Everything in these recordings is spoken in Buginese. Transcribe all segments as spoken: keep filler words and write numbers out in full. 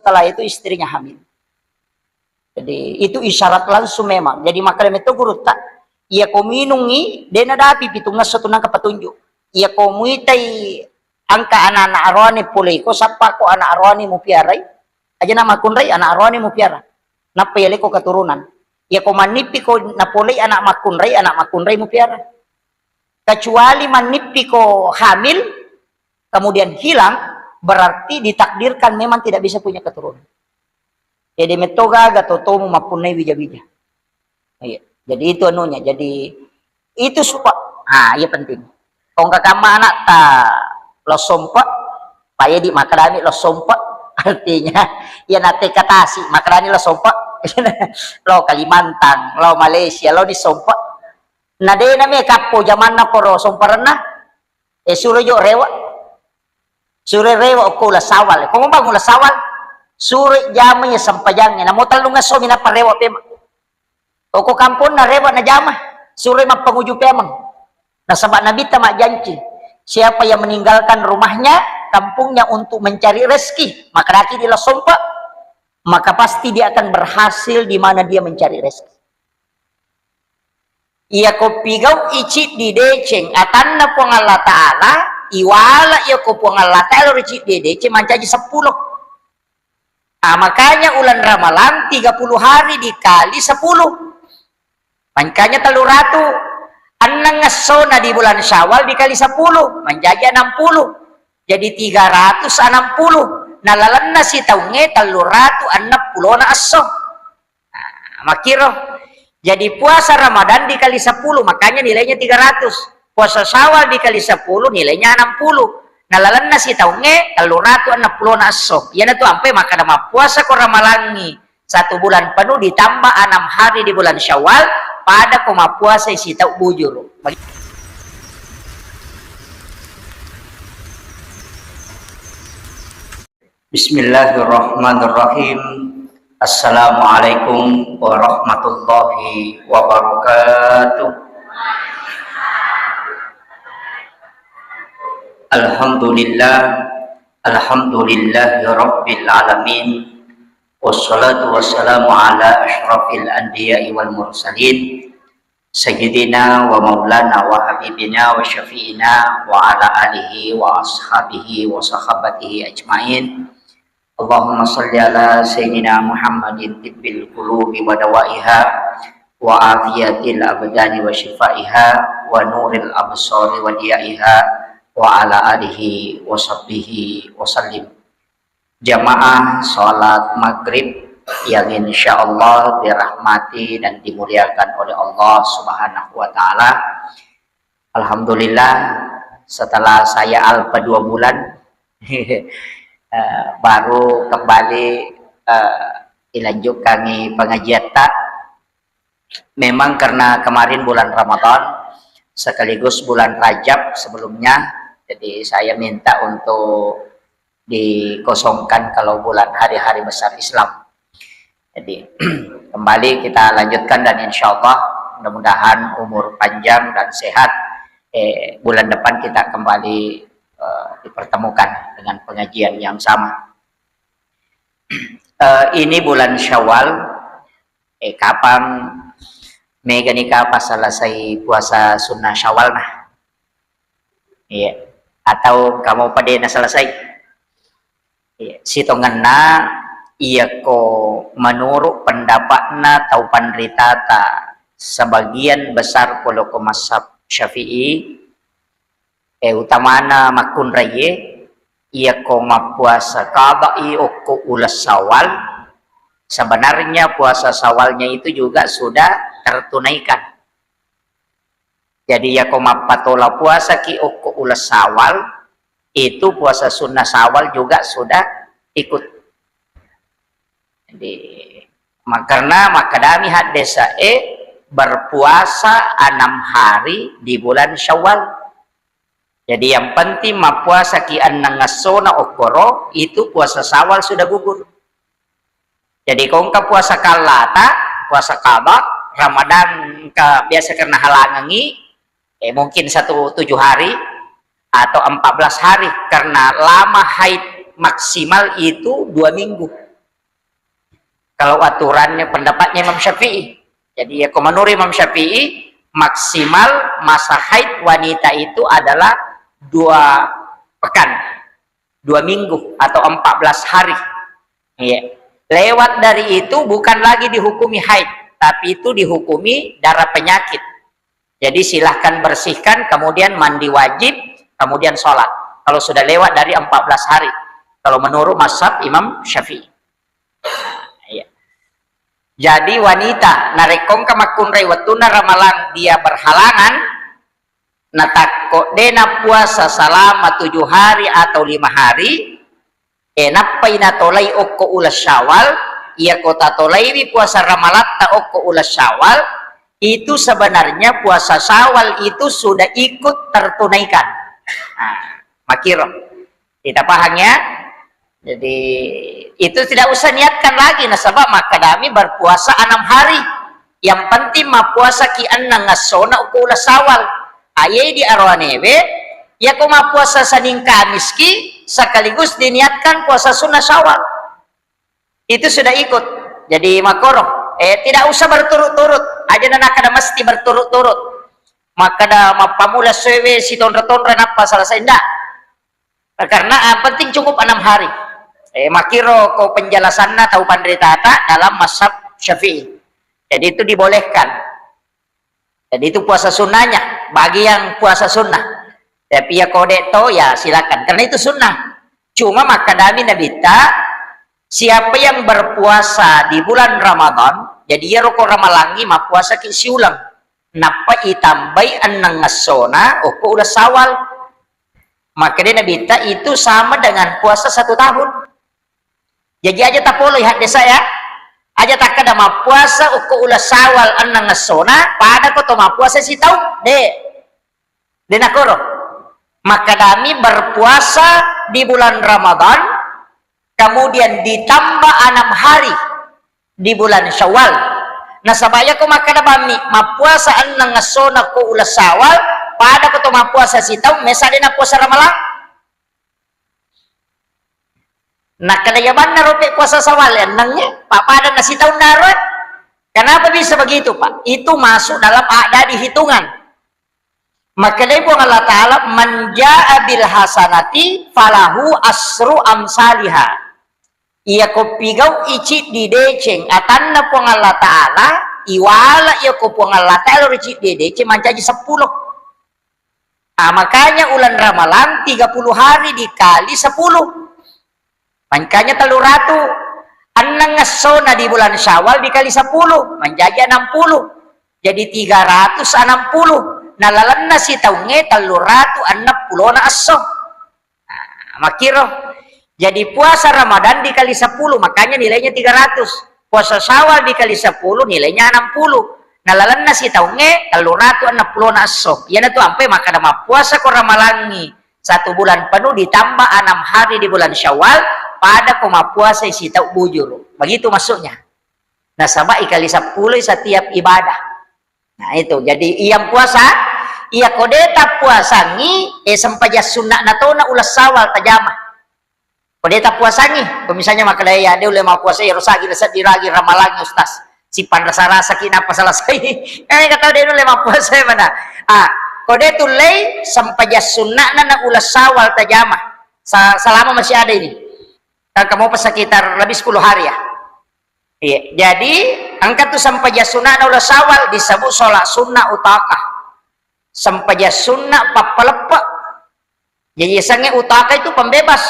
setelah itu istrinya hamil. Jadi itu isyarat langsung memang. Jadi makkeda metto gurutta, iya ko minungi, de nadapi pitungngesso tu nangka petunjuk. Iya ko muitai engka anak-anak aroane polei ko, sappa ko anak aroane mupiarai, aja na makkunrai anak aroane mupiara. Nappa yaleko keturunan. Iya ko mannippi ko napolei anak makkunrai, anak makkunrai mupiara. Kecuali mannippi ko hamil, kemudian hilang, berarti ditakdirkan memang tidak bisa punya keturunan. Jadi metto gaga totomu mappunnai wija-wija. Iya. Jadi itu anunya. Jadi itu supa-, ah, iya penting. Kongka kamma anakta lo sompa, payedi makadani lo sompa. Artinya, iya nate katasi makadani lo sompa. Lo Kalimantan, lo Malaysia, lo di sompa. Na de na me kappo jamanna koro somparenna. Eh, suro jo rewa. Suro rewa okko uleng sawal. Ko mabang uleng sawal, suro jama ya sempajangnge. Namo tellung esso mi nappa rewa pema. Okko kamponna rewa na jama. Suro mappanguju pemeng. Nasaba Nabitta majjanci, siapa yang meninggalkan rumahnya, kampungnya untuk mencari rezeki, maka daki di lo sompa, maka pasti dia akan berhasil di mana dia mencari rezeki. Iyako pigau'i ciddi deceng atanna Puang Allah Ta'ala, iwala iyako Puang Allah Ta'ala ri ciddi deceng mancaji seppulo. Ah, makanya ulan Ramalang tiga puluh hari dikali sepuluh. Makanya tellu ratu. Enneng essona di bulan Syawal dikali sepuluh, mancaji enam puluh. Jadi tiga ratus enam puluh. Nalalenna sitaungnge tellu ratu enneng pulona esso. Nah, makkiro. Jadi puasa Ramadan dikali sepuluh, makanya nilainya tiga ratus. Puasa Syawal dikali sepuluh, nilainya enam puluh. Nalalenna sitaungnge tellu ratu enneng pulona esso. Iyanatu ampai makkeda mappuasa ko ramalangngi satu bulan penuh ditambah enam hari di bulan Syawal, pada ko mappuasa sitau bujuru. Bismillahirrahmanirrahim. Assalamualaikum warahmatullahi wabarakatuh. Alhamdulillah, alhamdulillahi rabbil alamin. Wassalatu wassalamu ala asyrafil anbiya'i wal mursalin, Sayyidina wa maulana wa habibina wa syafi'ina wa ala alihi wa ashabihi wa sahabatihi ajmain. Allahumma salli ala Sayyidina Muhammadin tibbil qulubi wa dawaiha, wa afiyatil abdani wa shifaiha, wa nuril absari wa diyaiha, wa ala alihi wa sahbihi wa sallim. Jamaah salat maghrib yang insya Allah dirahmati dan dimuliakan oleh Allah Subhanahu wa Ta'ala. Alhamdulillah, setelah saya alpa dua bulan, eh, baru kembali, eh, dilanjutkan pengajian ta. Memang karena kemarin bulan Ramadan sekaligus bulan Rajab sebelumnya, jadi saya minta untuk dikosongkan kalau bulan hari-hari besar Islam. Jadi kembali kita lanjutkan dan insya Allah mudah-mudahan umur panjang dan sehat. Eh, bulan depan kita kembali, eh, dipertemukan dengan pengajian yang sama. Eh, ini bulan Syawal, eh, kapan mega nika pas selesai puasa sunnah Syawal nah? Iya. Atau kamu pada na selesai? Iya. Sitongenna, iya ko menurut pendapatna tau panritata sebagian besar polo ko mazhab Syafi'i, eh, utamana makkunraie, iya ko mappuasa qada'i okko uleng Syawal, sebenarnya puasa Syawalnya itu juga sudah tertunaikan. Jadi, iya ko mappatola puasa ki okko uleng Syawal, itu puasa sunnah Syawal juga sudah ikut. Jadi, ma-, karena makkedami haddesae berpuasa enam hari di bulan Syawal. Jadi, yang penting mappuasa ki enneng essona okkoro, itu puasa Syawal sudah gugur. Jadi, ko engka puasa kallata, puasa qada, Ramadan engka biasa karena halangangi, eh, mungkin satu tujuh hari atau empat belas hari, karena lama haid maksimal itu dua minggu. Kalau aturannya, pendapatnya Imam Syafi'i. Jadi, ya, kalau menurut Imam Syafi'i, maksimal masa haid wanita itu adalah dua pekan, dua minggu atau empat belas hari. Iya. Lewat dari itu bukan lagi dihukumi haid, tapi itu dihukumi darah penyakit. Jadi, silahkan bersihkan, kemudian mandi wajib, kemudian sholat. Kalau sudah lewat dari empat belas hari. Kalau menurut mazhab Imam Syafi'i. Iya. Jadi, wanita narekko engka makkunrai wettunna ramalang dia berhalangan, natakko de napuasa selama tujuh hari atau lima hari, e, nappai natolai okko uleng Syawal, iyako tatolaiwi puasa ramalatta okko uleng Syawal, itu sebenarnya puasa Syawal itu sudah ikut tertunaikan. Nah, makiro. Kita paham, ya? Jadi, itu tidak usah niatkan lagi, nasaba makkadami berpuasa enam hari. Yang penting mappuasaki enneng essona okko uleng Syawal. Ayai di aroanewe, iyako mappuasa Senin Kamiski sekaligus diniatkan puasa sunnah Syawal. Itu sudah ikut. Jadi, makoro, eh, tidak usah berturut-turut. Aja nanakkada mesti berturut-turut. Makkada mappamula essoewe sitonra-tonra nappa selesai, ndak. Karena yang penting cukup enam hari. Eh, makiro ko penjelasanna tau panritata dalam mazhab Syafi'i. Jadi, itu dibolehkan. Jadi, itu puasa sunnahnya bagi yang puasa sunnah. Tapi ya kode to, ya silakan. Karena itu sunnah. Cuma makkadami Nabitta, siapa yang berpuasa di bulan Ramadan, jadi iyaro ko ramalangi mappuasaki siuleng. Nappa itambai enneng essona okko uleng Syawal. Makkeda Nabitta itu sama dengan puasa satu tahun. Jaji aja tapoloi haddesa, ya. Aja takkada mappuasa okko uleng Syawal enneng essona, pada ko to mappuasa sitaung. De. De nakoro. Makkadami berpuasa di bulan Ramadan, kemudian ditambah enam hari di bulan Syawal. Nasaba iyako makkada bammi mappuasa enneng essona ko uleng Syawal, pada ko to mappuasa sitaung, mesa de napuasa ramalang. Nakkeda iya banna rope puasa Syawal, ennengnge, pa-, pada nasitaung naro. Kenapa bisa begitu, Pak? Itu masuk dalam a'dadi hitungan. Makkedai Puang Allah Ta'ala, "Man jaa bil hasanati falahu asru amsaliha." Iyako pigau'i ciddi deceng atanna Puang Allah Ta'ala, iwala iyako Puang Allah Ta'ala ri ciddi deceng mancaji seppulo. Ah, makanya ulan Ramalang tiga puluh hari dikali sepuluh. Makanya tellu ratu. Enneng essona di bulan Syawal dikali sepuluh, mancaji enam puluh. Jadi tiga ratus enam puluh. Nalalenna sitaungnge tellu ratu enneng pulona esso. Nah, makkiro. Jadi puasa Ramadan dikali sepuluh, makanya nilainya tiga ratus. Puasa Syawal dikali sepuluh, nilainya enam puluh. Nalalenna sitaungnge tellu ratu enneng pulona esso. Iyanatu ampai makkada mappuasa ko ramalangi satu bulan penuh ditambah enam hari di bulan Syawal, pada ko mappuasai sitaung bujur. Begitu maksudnya. Nasaba ikali seppulo setiap ibadah. Nah, itu. Jadi, iyang puasa, iyako de tappuasangi, eh, sempajang sunna'na tona uleng Syawal tajama. Ko de tappuasangi, ko misalnya makkeda, "Ya, de ulle mappuasa, iyaro sagi seddi ragi ramalangi, Ustaz. Sipanrasa-rasaki nappa selesai." Eh, kata de ulle mappuasa mana? Ah, ko de tullei sempajang sunna'na na uleng Syawal tajama. Sa-, selama masih ada ini. Kan kamu pas sekitar lebih sepuluh hari ya. Iya, jadi engka tu sempajang sunna'na uleng Syawal disebut sholat sunnah utakah. Sempajang sunnah pappaleppe. Jadi yasengnge utakah itu pembebas.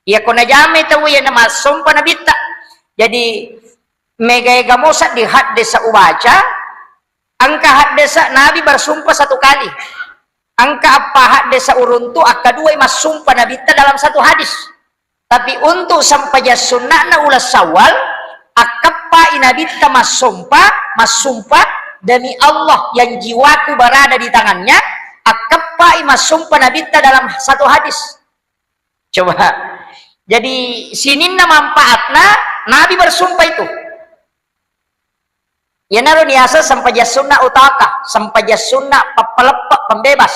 Iya ko najamai tau iya namassompa nabitta. Jadi mega-ega mosa di haddesa ubaca, engka haddesa Nabi bersumpah satu kali. Engka appa haddesa uruntu, akkaduai massumpa nabitta dalam satu hadis. Tapi untuk sempajang sunna'na uleng Syawal, akkeppai nabitta massompa, massumpa, "Demi Allah yang jiwaku berada di tangannya," akkeppai massumpa nabitta dalam satu hadis. Coba. Jadi sininna manfaatna Nabi bersumpah itu. Iyanaro niaseng sempajang sunnah utaka, sempajang sunnah pappaleppe, pembebas.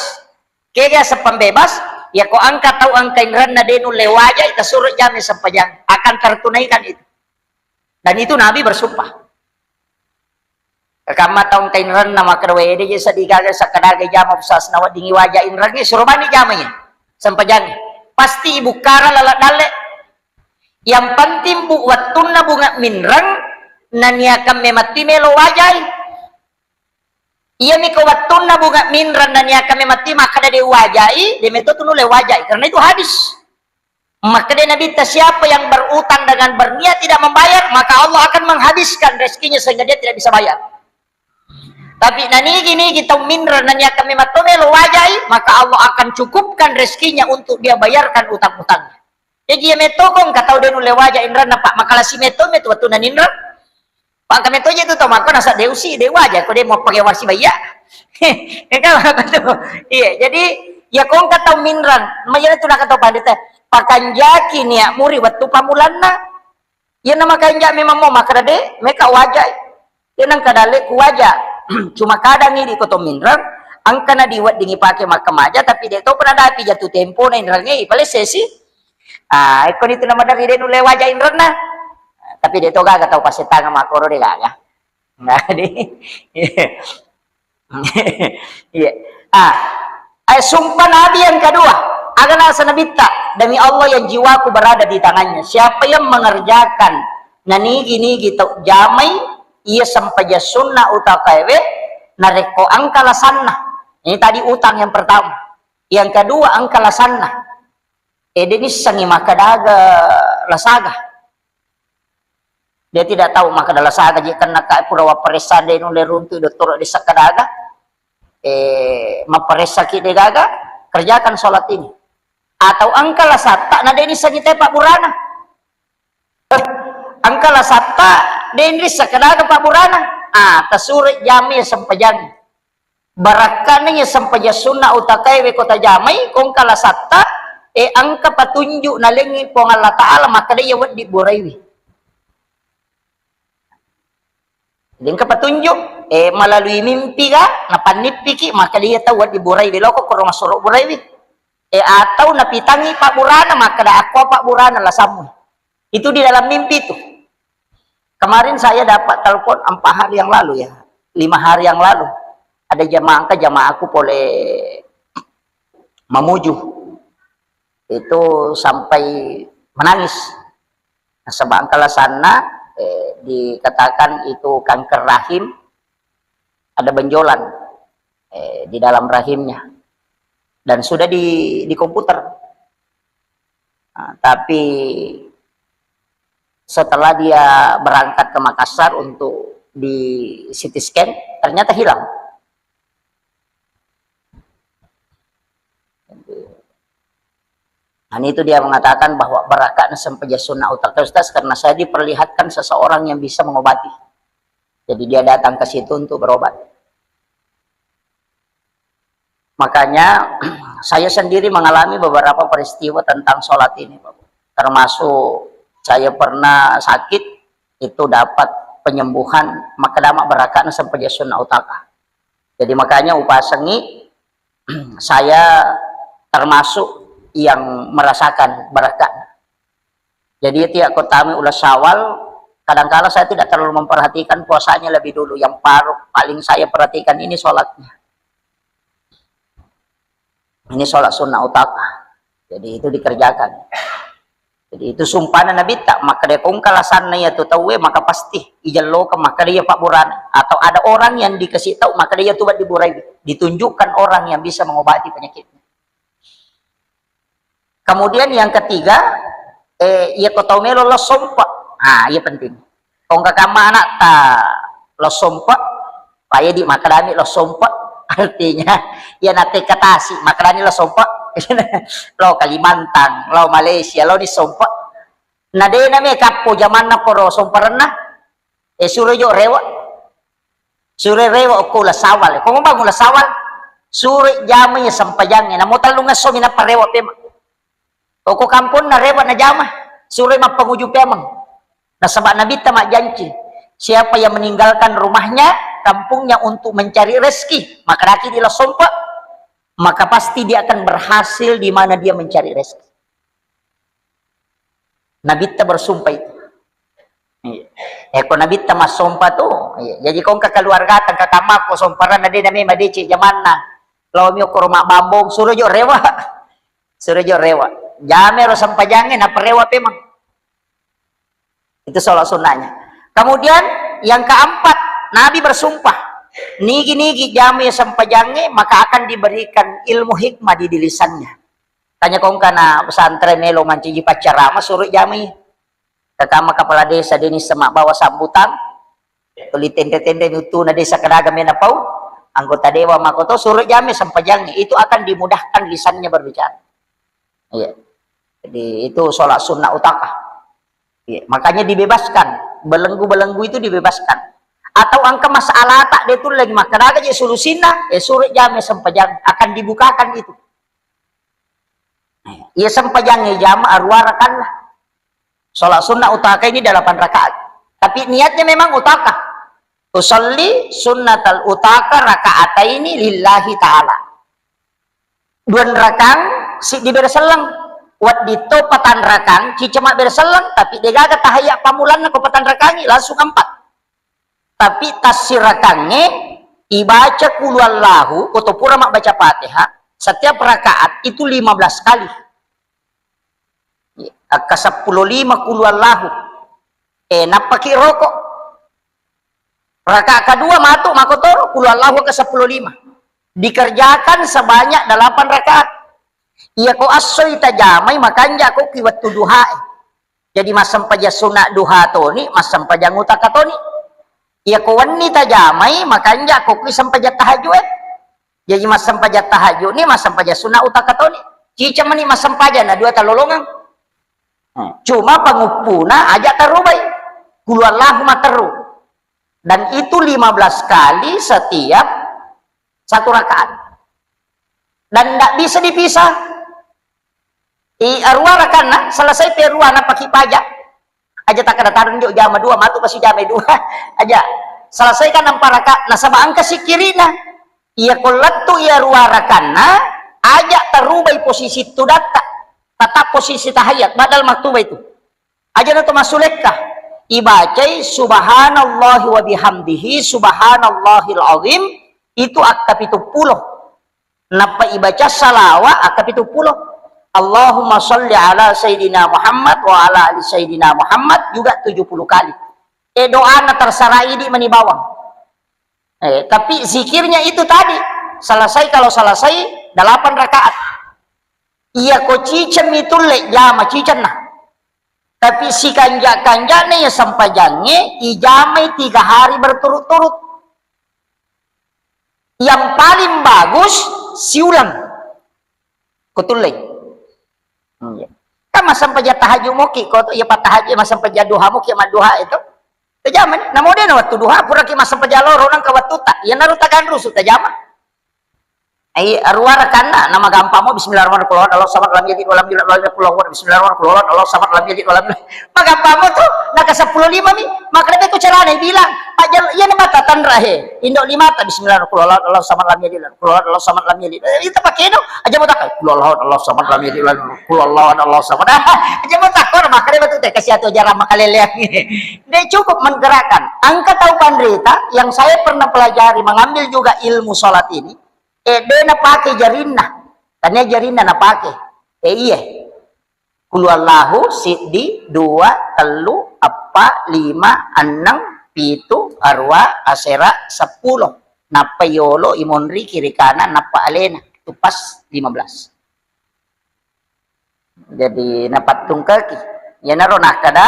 Kega sempajang pembebas? Yako engka tau engka inrenna de nulle wajai, tasuro jami sempajang, akan tertunaikan itu. Dan itu Nabi bersumpah. Kamma taung kainrenna makkeda, "Wede je seddi gaga sakkadaga jama pusasna weddingi waja inrengnge, suro bani jamai sempajangnge." Pasti ibukkara laleng dalle. Yang penting bu wettunna bunga minreng naniakan mematti melo wajai. Iyami ko wettunna bunga minreng naniakan mematti makkeda de wajai, de metto tu nulle wajai karena itu hadis. Makkeda Nabitta, "Siapa yang berutang dengan berniat tidak membayar, maka Allah akan menghabiskan rezekinya sehingga dia tidak bisa bayar. Tapi nanigi-nigi tau minreng naniakan memang to melo wajai, maka Allah akan cukupkan rezekinya untuk dia bayarkan utang-utangnya." Jadi ya metto ko engka tau de nulle waja inrenna, Pak, makalasi metto metu wettunna ninreng. Pangka metto je tu tau makko nasa de usi, de waja ko de mau pakai wasi bayya. Engka apa tu? Iya, jadi ya ko engka tau minreng, mayana tu nakatau pandita, pakanjaki niat muri wettu pamulanna. Iya na makanja memang mau makkeda de, meka waja. Iya nang kada le ku waja. Cuma kadang idi ko to minreng, engka na diweddingi pake makkamaja, tapi de to pernah dapi jatuh tempo na inrengnge, pale sesi. Ah, ekko nitu na maderri de nulle waja inrenna. Tapi de to gaga tau pasetanga makkoro de gaga. Nah, di, iya. Iya. Ah, eh, sumpah Nabi yang kedua. Aga nasa Nabitta, "Demi Allah yang jiwaku berada di tangannya. Siapa yang mengerjakan nanigi-nigi tau jamai, iya sempaja sunna utakaewe, narekko engka lasanna." Ini tadi utang yang pertama. Yang kedua, engka lasanna. Eh, de nissengi makkadaga lasaga. Dia tidak tahu makkada lasaga je kenna ka pura wapparessa de nulle runtu dottoro de sakkadaga. Eh, mapparessa ki de gaga, kerjakan sholat ini. Atau engka lasatta na de nissengi te pabburana. Eh, engka lasatta de nrissa kadaga pabburana. Ah, tasure jami sempajang. Barakka'na iya sempajang sunna utakae we ko tajamai, ko engka lasatta, e, engka patunjuk nalengngi Puang Allah Ta'ala, makkeda iya wedding buraiwi. Jadi engka patunjuk, e, melalui mimpi ga, napannippiki, makkeda iya tau wedding buraiwi, loko koro massuro buraiwi. E, atau napitangi pabburana, makkeda akko pabburana lasammu. Itu di dalam mimpi itu. Kemarin saya dapat telepon empat hari yang lalu ya, lima hari yang lalu. Ada jamaah, engka jamaahku pole Mamuju. Itu sampai menangis. Nasaba engka lasanna, eh, dikatakan itu kanker rahim, ada benjolan, eh, di dalam rahimnya. Dan sudah di, di komputer. Nah, tapi setelah dia berangkat ke Makassar untuk di C T scan, ternyata hilang. Dan itu dia mengatakan bahwa barakka'na sempajang sunna utakae, Ustaz, karena saya diperlihatkan seseorang yang bisa mengobati. Jadi dia datang ke situ untuk berobat. Makanya, saya sendiri mengalami beberapa peristiwa tentang sholat ini, Bapak. Termasuk saya pernah sakit, itu dapat penyembuhan, makkeda ma barakka'na sempajang sunna utaka. Jadi makanya upasengi, saya termasuk yang merasakan barakka'na. Jadi tiap ko tama uleng Syawal, kadangkala saya tidak terlalu memperhatikan puasanya lebih dulu. Yang paru-, paling saya perhatikan ini sholatnya. Ini sholat sunnah utama. Jadi itu dikerjakan. Jadi itu sumpahna Nabitta, makkeda ko engka lasanna iya tu tauwe, maka pasti ijellokeng, makkeda iya pabburana. Atau ada orang yang dikasih tahu, makkeda iya tu wedding burai. Ditunjukkan orang yang bisa mengobati penyakitnya. Kemudian yang ketiga, eh, iya ko tau melo lo sompa. Ah, iya penting. Ko engka kamma anatta lo sompa, paedi makkedami lo sompa. Artinya, iya natekka tasi, makkedani lo sompa. Lo Kalimantan, lo Malaysia, lo ni sompa. Na dena me kappo jamanna koro somparenna. Eh, suro jo rewa. Suro rewa okko uleng Syawal. Ko mabang uleng Syawal, suro jamai sempajangnge. Namo tellung esso mi nappa rewa pema. Okko kamponna rewa najama, suro mappanguju pemeng. Nasaba Nabitta majjanci, siapa yang meninggalkan rumahnya, kampungnya untuk mencari rezeki, maka daki di lo sompa, maka pasti dia akan berhasil di mana dia mencari rezeki. Nabitta bersumpah itu. Iya. Eh, ko nabitta massompa tu, iya. Jadi ko engka keluarga tengka kamma ko somparanna de na memang deceng jamanna. Lao mi okkoro mabbambong, suro jo rewa. Suro jo rewa. Jame ro sempajangnge, nappa rewa pemang. Itu sholat sunnahnya. Kemudian yang keempat, Nabi bersumpah, nigi-nigi jame sempajangnge, maka akan diberikan ilmu hikmah di, di lisannya. Tanya kongkana pesantren melo mancaji paccarama, suro jamai. Kakama kepala desa Denis Semak bawa sambutan, tuli tende-tende miuttuna desa kedaga mena pau, anggota dewan makoto, suro jame sempajangnge, itu akan dimudahkan lisannya berbicara. Iya. Jadi itu sholat sunnah utakah. Iya. Makanya dibebaskan, belenggu-belenggu itu dibebaskan. Atau engka masalah tak dia tuh lagi maka je solusinya, eh, suro jame sempajang, akan dibukakan itu. Iya, sempajangnge jama arua rakanna. Sholat sunnah utaka ini delapan rakaat. Tapi niatnya memang utaka. Usalli sunnatal utaka rakaataini lillahi ta'ala. Dua rakang siddi bere selleng. Wedditto patan rakang cicema bere selleng, tapi degaga tahayya pamulanna ko patan rakangi, langsung empat. Tapi tassirakangnge ibaca kulu Allahu, koto pura mabbaca Fatihah, setiap rakaat itu lima belas kali. Akka seppulo lima kulu Allahu. Eh, nappaki roko. Rakaat kedua matu makotoro kulu Allahu ke seppulo lima. Dikerjakan sebanyak delapan rakaat. Iya ko assoi tajamai makanja ko ki wettu duhae. Jadi massempajang sunat duha toni, massempajang utaka toni. Iya ko wenni tajamai, makanja ko kui sempajang tahajud e. Jadi massempajang tahajud ni, massempajang sunat utaka toni. Cica meni massempajang na dua talolongang. Hmm. Cuma panguppuna aja tarubai. Kulu Allahu materu. Dan itu lima belas kali setiap satu rakaat. Dan tidak bisa dipisah. I arua rakanna, selesai pe arua napaki paja. Aja takkada tarung jo jama dua, matu pasi jama dua. Aja selesaikan empat rakaat, nasaba engka sikkirina. Iya ko lettu iya arua rakanna, aja tarubai posisi tudatta. Tetap posisi tahiyat, badal maktuba itu. Aja na to massulekka. Ibacai subhanallahi wa bihamdihi, subhanallahil azim, itu akka pitu pulo. Nappa ibaca salawa akka pitu pulo. Allahumma sholli ala Sayyidina Muhammad wa ala ali Sayyidina Muhammad juga tujuh puluh kali. Eh, doana terserah idi meni bawang. Eh, tapi zikirnya itu tadi, selesai, kalau selesai delapan rakaat. Iya ko ciceng itu le jama cicenna. Tapi sikanja-kanjana ya sempajangnge ijamai tiga hari berturut-turut. Yang paling bagus siulang. Kutullei. Iya. Kan massempajang tahajud moki ko, iya pattahajud massempajang duha moki madduha itu. Tajama ni. Namo de na wettu duha, puraki massempajang loro nangka wettu ta. Iya naru taganrusu tajama. Ai, arua rakanna, namagampamo bismillahirrahmanirrahim, qul huwallahu ahad, Allahu samad, lam yalid walam yulad, walam yakul lahu kufuwan ahad, bismillahirrahmanirrahim, qul huwallahu ahad, Allahu samad, lam yalid walam yulad. Magampamo tu, naka seppulo lima mi, makkeda beko carana bilang, pajal, iya na mata tanra he, indo lima ta, bismillahirrahmanirrahim, qul huwallahu ahad, Allahu samad, lam yalid, qul huwallahu ahad, Allahu samad, lam yalid. Eh, itu pakai do, aja mau tak, qul huwallahu ahad, Allahu samad, lam yalid, walam yulad, qul huwallahu ahad, Allahu samad. Aja mau tak, kor, makkeda betul teh, kasih atu ajaran makaleleang. Dia cukup menggerakkan. Engka tau panrita yang saya pernah pelajari, mengambil juga ilmu sholat ini, eh, de napake jarinna. Tania jarinna napake. Eh, iye. Kulu Allahu siddi, dua, tellu, eppa, lima, enneng, pitu, arua, asera, seppulo. Nappa yolo imonri kiri kanan, nappa alena. Itu pas lima belas. Jadi napattungkaki. Iyanaro nakkada,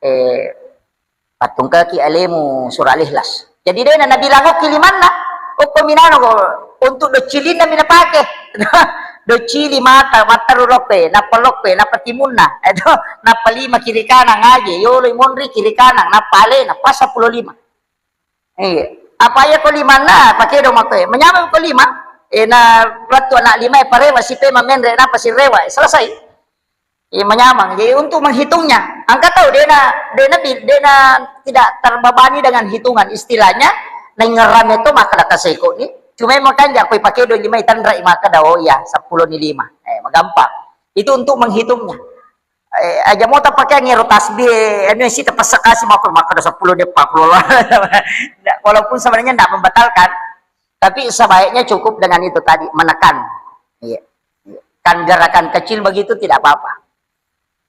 eh, pattungkaki alemu surah Al-Ikhlas. Jadi dena nabilang okki limanna, okko minano ko untuk doccilinna mi napake. Doccili mata, matteru lokkoe, nappa lokkoe, nappa timunna. Eto, nappa lima kiri kanang aje, yolo monri kiri kanang, nappa alena, pas seppulo lima. Iya. Apa iya ko limanna, pakedo makkoe. Menyameng ko lima, eh, na lettu anak lima, eh, parewa sipe mamenre, napa sirewa, eh, selesai. Iya, menyameng. Jadi untuk menghitungnya, engka tau dena, dena bi-, dena tidak terbebani dengan hitungan. Istilahnya, nengerame to maka daka seko ni. Cuma makan jakoi pakedo lima, itanra maka da, oh iya, seppulo ni lima. Eh, magampang. Itu untuk menghitungnya. Eh, aja mau tapakai ngero tasbih, eh, anu si tapasakasi maka maka ada sepuluh dia empat puluh lah. Nggak, walaupun sebenarnya nggak membatalkan, tapi sebaiknya cukup dengan itu tadi, menekan. Iya. Iya. Kan gerakan kecil begitu tidak apa-apa.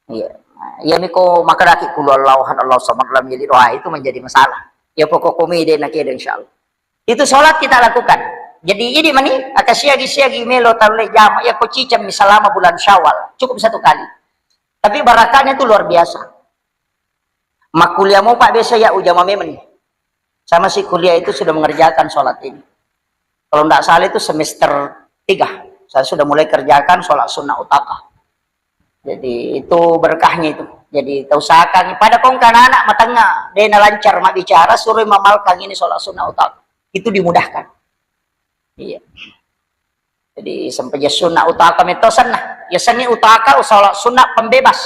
Iya. Nah, iya, ini kok maka daki kulu Allah, Allah samad, lam yalid, wah, itu menjadi masalah. Ya, pokok komedi nak kira, insyaallah. Itu sholat kita lakukan. Jadi, ini mani, aka siagi-siagi melo talle jama, ya, kok cicam selama bulan Syawal. Cukup satu kali. Tapi barakahnya itu luar biasa. Makkuliah mau, Pak, biasa ya, ujama memang nih. Sama si kuliah itu sudah mengerjakan sholat ini. Kalau nggak salah itu semester tiga. Saya sudah mulai kerjakan sholat sunnah utaka. Jadi, itu berkahnya itu. Jadi, tausahakan pada kongka anak matengah, dena lancar mak bicara, suruh mamalkan ini sholat sunnah utaka. Itu dimudahkan. Iya. Jadi, sampai ya sunnah utaka metosan nah. Ya sengi utaka, sholat sunnah pembebas.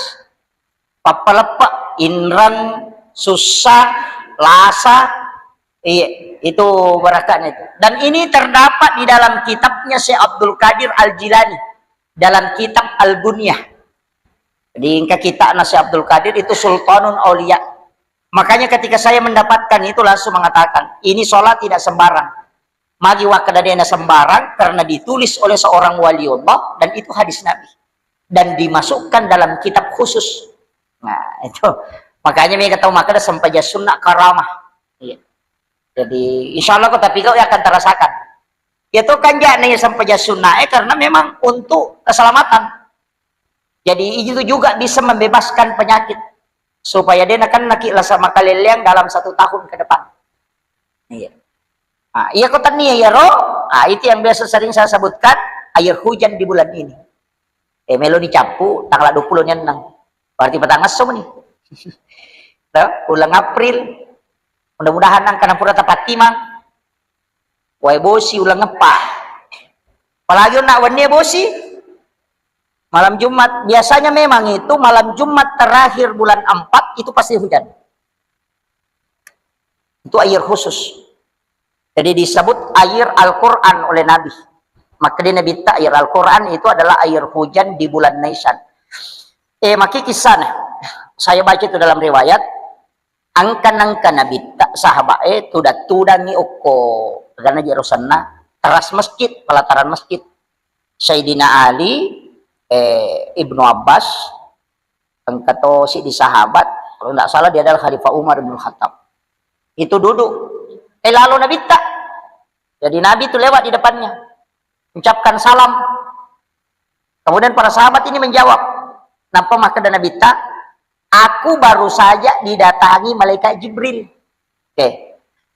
Pappaleppe, inreng, susah, lasa, iya, itu barakahnya itu. Dan ini terdapat di dalam kitabnya Syekh Abdul Qadir Al-Jilani, dalam kitab Al-Gunyah. Jadi, engka kitabnya Syekh Abdul Qadir itu Sultanul Aulia. Makanya ketika saya mendapatkan itu langsung mengatakan, ini sholat tidak sembarang. Magi wakkeda dena sembarang karena ditulis oleh seorang wali Allah dan itu hadis Nabi. Dan dimasukkan dalam kitab khusus. Nah, itu. Makanya mereka tahu maka ada sempaja sunnah karamah. Iya. Jadi, insya Allah kau tapi kau akan terasakan. Ya tuh kan jangan sempaja sunnah eh karena memang untuk keselamatan. Jadi, itu juga bisa membebaskan penyakit. Supaya dia nakan naki lasa makaleleang dalam satu tahun ke depan. Iya. Nah, iya kota nih ya, Ro. Ah, itu yang biasa sering saya sebutkan, air hujan di bulan ini. Eh, melo ni cappu, tanggal dua puluh ni enam. Berarti petang esso nih. Tuh, bulan April. Mudah-mudahan nang kana pura tepat timang. Wae bosi uleng eppa. Apalagi nak wenni bosi. Malam Jumat. Biasanya memang itu malam Jumat terakhir bulan empat itu pasti hujan. Itu air khusus. Jadi disebut air Al-Quran oleh Nabi. Maka di Nabi tak air Al-Quran itu adalah air hujan di bulan Nisan. Eh, maki kisah nah. Saya baca itu dalam riwayat. Angka-angka nabitta sahabat e tudang-tudangi okko, karena jero senna teras masjid, pelataran masjid. Sayyidina Ali, eh, Ibnu Abbas, engka to siddi sahabat, kalau ndak salah dia adalah Khalifah Umar Ibnu Khattab. Itu duduk, eh, lalo nabitta. Jadi Nabi itu lewat di depannya, ucapkan salam. Kemudian para sahabat ini menjawab, napa maka nabitta, aku baru saja didatangi malaikat Jibril. Oke.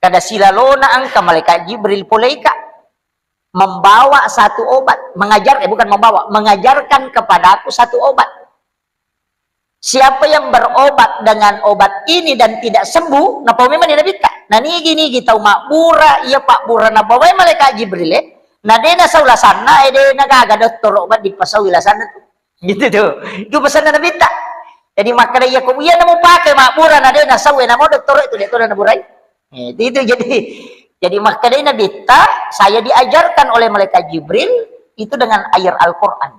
Kada silalona engka malaikat Jibril poleka membawa satu obat, mengajar, eh, bukan membawa, mengajarkan kepadaku satu obat. Siapa yang berobat dengan obat ini dan tidak sembuh, napa memang nabitta. Nah, nigi-nigi tau mabbura, iya pabbura nabawa malaikat Jibril, eh. Nah, dena sau lasanna, eh, dena gaga dottoro obat dipasaui lasanna tu. Gitu tuh. Itu pesanna nabitta. Jadi makkeda iya ko iya namo pakai mabbura na dena sau, eh, namo dottoro itu dia tu naburai. Eh, itu, itu jadi, jadi makkedai nabitta, saya diajarkan oleh malaikat Jibril itu dengan air Al-Quran.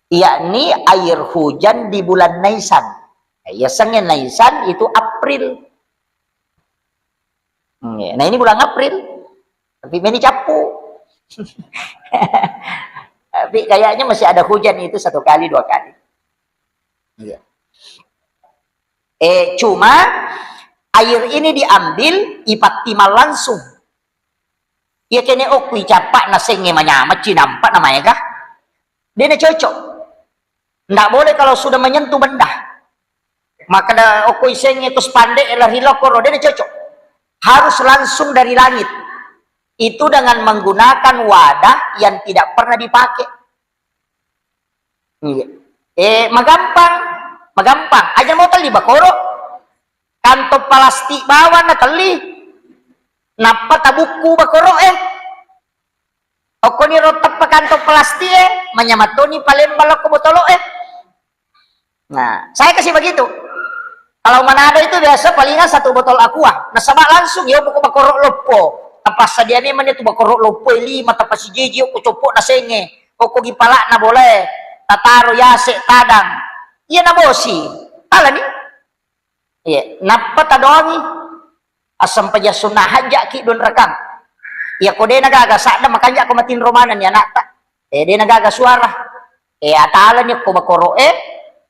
Yakni air hujan di bulan Nisan. Yasengnge Nisan itu April. Nah, ini bulan April. Tapi meni cappu. Tapi kayaknya masih ada hujan itu satu kali, dua kali. Iya. Eh, cuma air ini diambil, ipattimang langsung. Iya kene okku icappa nasengnge manyameng cinampa namaega. Dena cocok. Ndak boleh kalau sudah menyentuh benda. Maka da okko isengnge terus pande lari lokoro, dena cocok. Harus langsung dari langit. Itu dengan menggunakan wadah yang tidak pernah dipakai. Iya. Eh, magampang, magampang. Aja mau telli bakoro. Kantong plastik bawang na telli. Nappa tabukku bakoro eh. Okko ni ro teppa kantong plastik eh, manyamattoni palembang lokko botolo eh. Nah, saya kasih begitu. Kalau Manado itu biasa palingan satu botol aqua. Nasaba langsung ya pokok bakoro loppo. Tapassadia memang itu bakoro loppo eh, lima, tapasijiji okko coppo nasengnge. Okko gi palakna bolae. Tataro yase tadang. Iya nabosi, talani. Iya, nappa tadoangi. Assempajang sunna hajjaki dua rakang. Iya ko de' nagaga sadda, makanja ko matinro manenni anakta. Eh, de' nagaga suara. Eh, atalani ko bakoro e.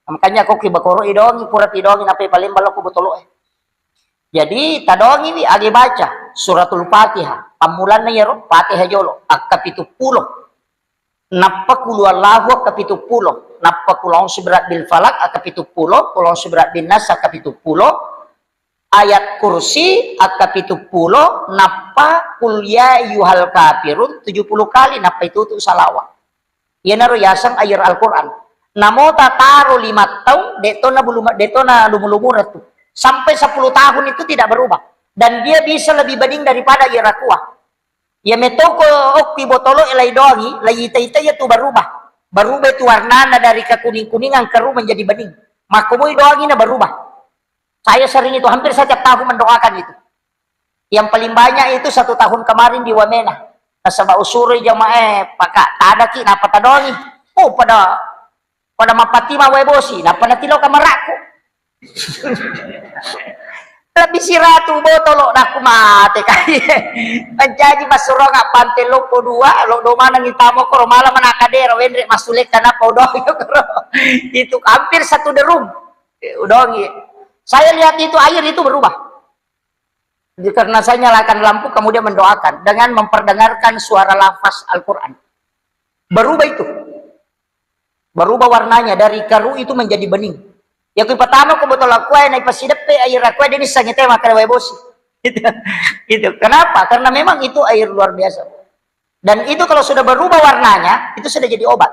Makanja ko ki bakoro idongi, pura tidongi, nappa palembang lo ko botolo e. Jadi, tadongiwi agi baca Suratul Fatihah. Pammulanna iyaro Fatihah jolo, akka pitu pulo. Nappa Qul Huwallahu akka pitu pulo. Nappa Qul A'udzu Birabbil Falaq akka pitu pulo, Qul A'udzu Birabbin Nas akka pitu pulo, Ayat Kursi akka pitu pulo, nappa Qul Ya Ayyuhal Kafirun tujuh puluh kali, nappa itutu salawat. Iyanaro yaseng air Al-Quran. Namo tataro lima tahun, de' to na bulu-, de' to na lumu-lumura tu. Sampai sepuluh tahun itu tidak berubah. Dan dia bisa lebih bening daripada air aqua. Iya metoko okki botolo e lai doangi, lai ita-ita iya tu berubah. Berubah itu warnana dari kekuning-kuningan keru menjadi bening. Makko moi doangi na berubah. Saya sering itu, hampir setiap tahun mendoakan itu. Yang paling banyak itu satu tahun kemarin di Wamena. Nasaba usuro jamaah e, paka tadaki, nappa tadoangi. Oh, pada, pada mappatima wae bosi, nappa natiloka marakku. Lebih siratu botolo, nakku mate kai. Mancaji massurong pante loppo dua, lo do maneng itamo koro malam manakadero wenre masulekka nappa udoangi koro. Itu hampir satu derum. Eh, udoangi. Saya lihat itu air itu berubah. Jadi, karena saya nyalakan lampu, kemudian mendoakan dengan memperdengarkan suara lafaz Al-Quran. Berubah itu. Berubah warnanya dari keru itu menjadi bening. Ya, ku pertama ku botol aqua, na ipasideppe air aqua, dia nissengi teh makan wae bosi. Gitu. Gitu. Kenapa? Karena memang itu air luar biasa. Dan itu kalau sudah berubah warnanya, itu sudah jadi obat.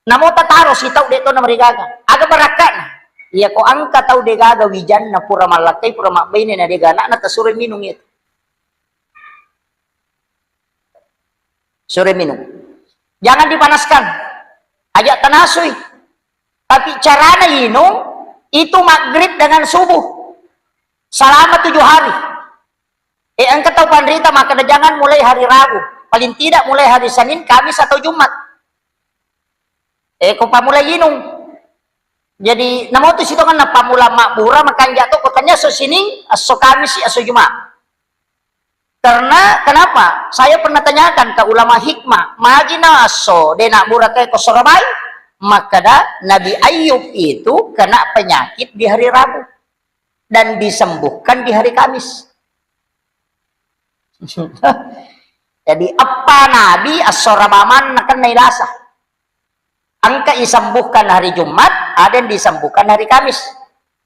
Namo tataro sitau de' to namarigaga. Aga barakka'na? Iya ko engka tau de' gaga wijanna, pura mallakkai, pura mabbaine, na de' gaga anakna, tasuro minung itu. Suro minung. Jangan dipanaskan. Ajak tanasui. Tapi carana inung itu maghrib dengan subuh. Selama tujuh hari. Eh, engka tau panrita makkeda, "Jangan mulai hari Rabu. Paling tidak mulai hari Senin, Kamis atau Jumat." Eh, ko pammulai inung. Jadi, namotu sitongenna pammula mabbura, makanja to ko tania esso Sining, esso Kamis, esso Jumat. Karena kenapa? Saya pernah tanyakan ke ulama hikmah, magi na esso de' nabbura te ko Sorabai? Makkeda, Nabi Ayub itu kena penyakit di hari Rabu dan disembuhkan di hari Kamis. Jadi, eppa nabi esso Raba manna kennai lasa. Engka isembuhkan hari Jumat, ada yang disembuhkan hari Kamis.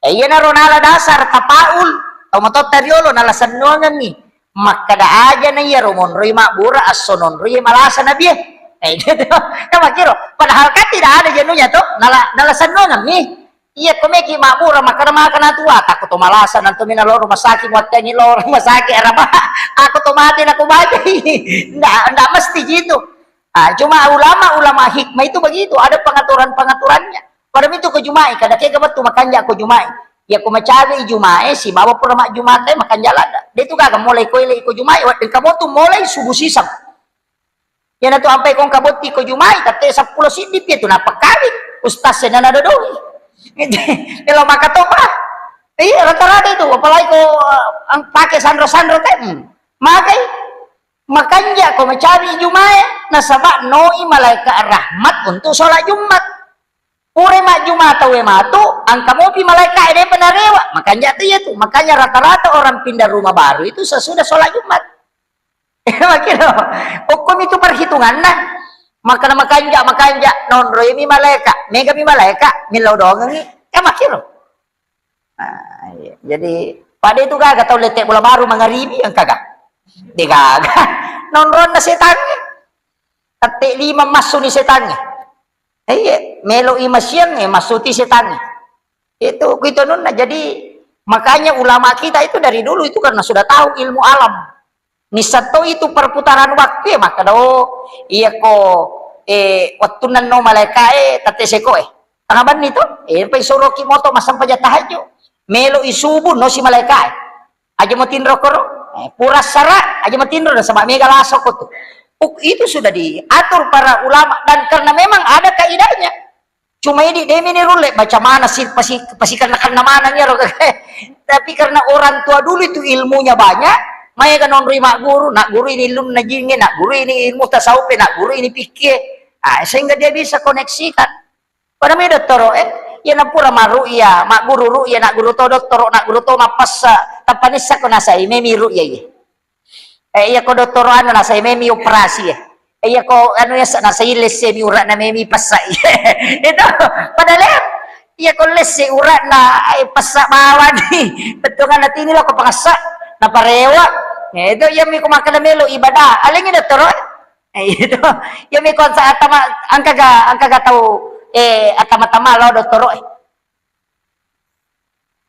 Eh, iyanaro nala dasar tapaul, tau matotta riolo nala sennuangengngi. Makkeda aja na iyaro monroi mabbura esso nonroi malasa nabie. Eh, gitu. Kan makkiro. Padahal kan tidak ada jenuhnya to, nala, nala sennuangengngi. Iya, ko meki mabbura makkeda maka natua, takko to malasa, nanto mina lao rumah sakit, muattengi lao rumah sakit, araba, aku to mati, nako bajai. Ndak, ndak mesti gitu. Ah, cuma ulama-ulama hikmah itu begitu, ada pengaturan-pengaturannya. Pada itu ko Jumai, kada kega bettu makanja ko Jumai. Ya ko macawe Jumai, sibawa pura majjumate makanja lada. De tu gaga mulai ko ele ko Jumai, waddeng kamu tu mulai subuh sisang. Iyanatu ampai ko engka botting ko Jumai, tette seppulo siddi pi tu nappa kawing. Ustaz e nana dodoi. Elo maka toba. Iya, rata-rata itu, apalagi ko, eh, ang-, pake sanro-sanro te. Hmm. Makai, makanja ko macawi Jumai, nasaba noi malaikat rahmat untuk sholat Jumat. Pura majjuma tauwe matu, engka mopi malaika'e de'pa narewa. Makanja tu iya tu. Makanya rata-rata orang pindah rumah baru itu sesudah sholat Jumat. Makiro. Hukum itu perhitunganna. Makana makanja, makanja, nonroi mi malaika, mega mi malaika, millau doangengi. Ya makiro. Nah, iya. Jadi, pada itu gaga tau lete bola baru mangaribi yang kagak. De gaga. Nonronna setangnge. Tette lima massuni setangnge. Eh, iya, melo i masiang, eh, massuti setangnge. Itu, itu nunna. Jadi, makanya ulama kita itu dari dulu itu karena sudah tahu ilmu alam. Nissatto itu perputaran waktu, ya, maka do, iya ko, eh, wattunna no malaika, eh, tette seko, eh. Tengah banni to, eh, pai soroki moto massempajang tahajud. Melo i subuh, no si malaika, eh. Aja mo tinro koro, eh, pura sara, aja mo tinro, nasaba mega laso ko tu. Uk-, itu sudah diatur para ulama dan karena memang ada kaidahnya. Cuma idi demi ni rulle baca mana si pasi pasikenna-kenna maneng iyaro. Tapi karena orang tua dulu itu ilmunya banyak, maega nonroi magguru, nagguru ini ilmu najinge, nagguru ini ilmu tasawuf, nagguru ini fikih. Ah, sehingga dia bisa koneksikan. Pada mi dottoro, eh, iya napura maru iya, magguru ru iya, nagguru to dottoro, nagguru to mappassa, tappa nissa ko nasai memi ru iya. Eh, iya ko dottoro anu nasai memi operasi ya. Eh, iya ko anu ya nasai lesse mi urak na memi passa. Itu padahal iya ko lesse urak na, eh, passa bawani. Bettuanna tini lo ko pangassa na parewa. Ya, itu iya mi ko makkeda melo ibadah. Alengi dottoro. Eh, itu. Iya mi ko sa atama angkaga, angkaga tau, eh, atama-tama lo dottoro, eh.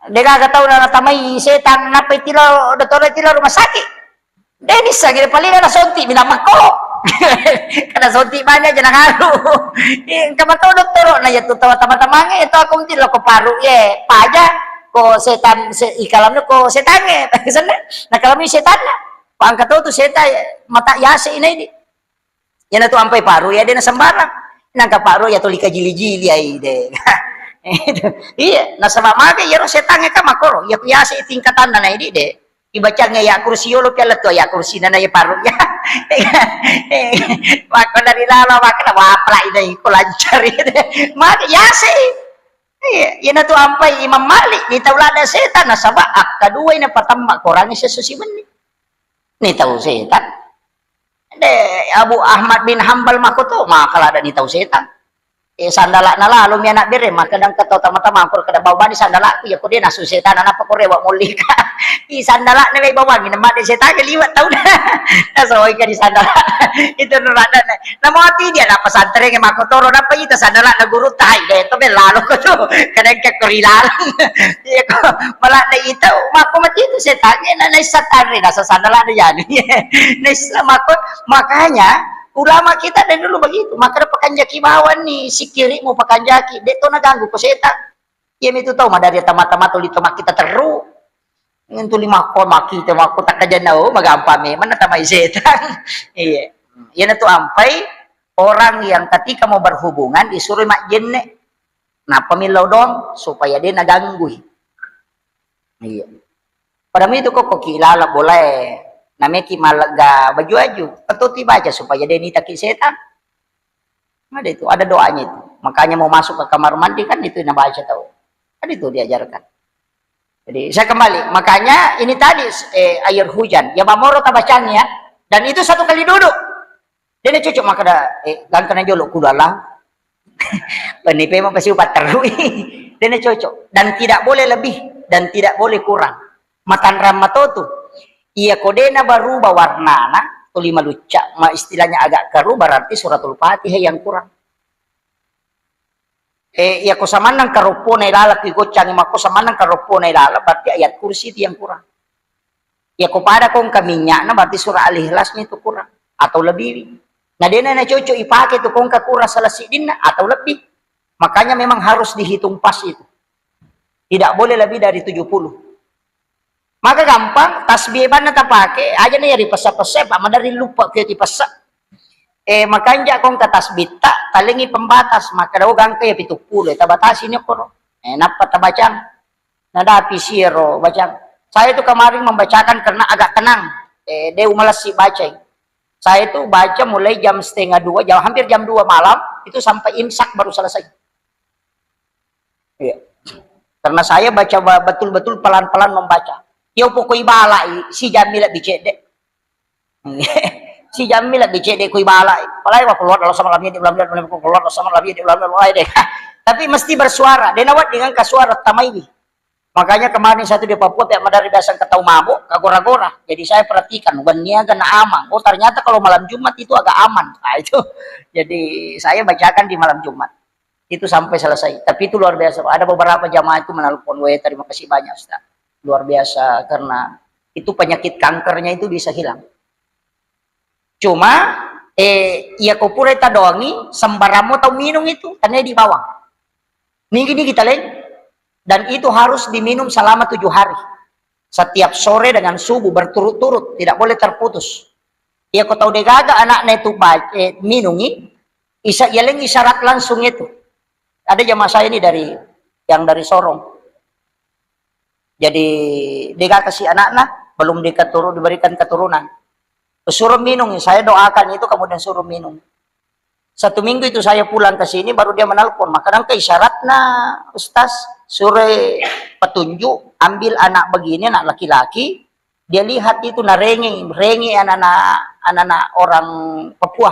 Degaga tau na natamai setang, nappa itilo dottoro, itilo rumah sakit. De nissa gede paling na sonti mi makko. Karena sonti banyak aja nangalu. Engka mato dottoro na iya tu tawa tama-tamange itu aku mesti lo ko paru ye paja ko setan se, ikalamnya ko setange. Sana na kalami setanna. Ko angka tau tu setan mata yase ina ini. Iyanatu ampai paru iya de na sembarang. Nangka paru iya tuli kajili-jili ai de. Iya, nasaba mage iyaro setangnge ka makkoro, iya ku yase tingkatanna na idi de. Ibacangnge ayat kursi yolo piala tu ayat kursi na na iya paru iya. Makko dari lalo makko na wapla ide iko lancari de. Mage yase. Iya, iyanatu ampai Imam Malik ni tau lada setan nasaba akkaduai na patamma korangi sesso sibenni. Ni tau setan. De, Abu Ahmad bin Hambal makko to, maka lada ni tau setan. Eh, sandala'na lalo mi anak bere, maka dang kata tama-tama angkor kada bawa bani sandala'ku, ya ko de nasu setan, apa ko rewa molika. I sandala'na le bawangi, nama de setan ke liwat tau. Nasoi ka di sandala. Itu nurada. Namo ati dia na pesantren makko toro, napa ita sandala'na guru tai de, to be lalo ko to. Kadang ke korilalang. Iya ko, malah na ita, makko mati itu setan, na naisa tanre, nasa sandala'na yani. Naisa makko, makanya ulama kita dari dulu begitu. Maka ada pakanjaki bawang nih, sikirimu pakanjaki, de to naganggu ko setan. Iya mitu tau madari tama-tama tuli tama kita teru. Ngentu lima ko maki te makko takkajanna, oh, magampa memang natamai setan. Iya. Iya na tu ampai orang yang ketika mau berhubungan disuruh majjenne. Nappa millau dong supaya de naganggui. Iya. Pada mitu ko koki lala bolae, nameki malegga baju-baju, tetu tibaca supaya de nitaki setan. Ada itu, ada doanya itu. Makanya mau masuk ke kamar mandi kan itu nabaca tau. Kan itu diajarkan. Jadi saya kembali, makanya ini tadi, eh, air hujan, ya mamoro tabacanya, dan itu satu kali duduk. Dena cocok makkeda, eh, gangkana jolo kulu Allah. Penipe mapasi upatterui. Dena cocok. Dan tidak boleh lebih dan tidak boleh kurang. Matanrang matotu. Iya ko dena baruba warnana, tuli malucca, ma istilahnya agak keruh, berarti suratul Fatihah yang kurang. Eh, iya ko samannang karoppona ilala, kui goccangi makko samannang karoppona ilala, berarti ayat kursi itu yang kurang. Ya ko pada ko engka minyakna berarti surah Al-Ikhlasnya itu kurang atau lebih. Nah, dena na cocok ipake tu ko engka kurang salah siddinna atau lebih. Makanya memang harus dihitung pas itu. Tidak boleh lebih dari tujuh puluh. Maka gampang, tasbih banna tapake, aja na yari pessa-pessa, Pak, madari lupa ke dipessa. Eh, makanja ko engka tasbih ta, talengi pembatas, maka dau gangka ya pitu puluh, tabatasi ni koro. Eh, nappa tabacang. Nadapi siro bacang. Saya itu kemarin membacakan karena agak tenang. Eh, de umalessi bacai. Saya itu baca mulai jam setengah dua, jam, hampir jam dua malam, itu sampai imsak baru selesai. Iya. Karena saya baca ba-, betul-betul pelan-pelan membaca. Yo pokoi balai, si jammi lebbi cedde. Si jammi lebbi cedde koi balai. Palai wa keluar dalam sama lamia di ulam dalam keluar dalam sama lamia di ulam dalam deh. Tapi mesti bersuara. Dena wedding engka suara tamaiwi. Makanya kemarin satu di Papua tiap madari biasa ketau mabuk, kagora-gora. Jadi saya perhatikan, wenni aga na amang. Oh, ternyata kalau malam Jumat itu agak aman. Nah, itu. Jadi saya bacakan di malam Jumat. Itu sampai selesai. Tapi itu luar biasa. Ada beberapa jamaah itu menelpon, "Weh, terima kasih banyak, Ustaz. Luar biasa karena itu penyakit kankernya itu bisa hilang." Cuma, eh, iya ko pura tadoangi, sembarang mo tau minum itu, tania di bawang. Nigi-nigi taleng. Dan itu harus diminum selama tujuh hari. Setiap sore dengan subuh berturut-turut, tidak boleh terputus. Iya ko tau degaga anaknya itu ba-, eh, minungi, isa-, yaleng isyarat langsung itu. Ada jamaah saya ini dari, yang dari Sorong. Jadi, dega kasi anakna, belum diketuru-, diberikan keturunan. Suruh minum, saya doakan itu, kemudian suruh minum. Satu minggu itu saya pulang ke sini, baru dia menelpon. Maka nangka isyaratna, Ustaz, suruh petunjuk, ambil anak begini, anak laki-laki, dia lihat itu, narenge, renge anak-anak, anak-anak orang Papua.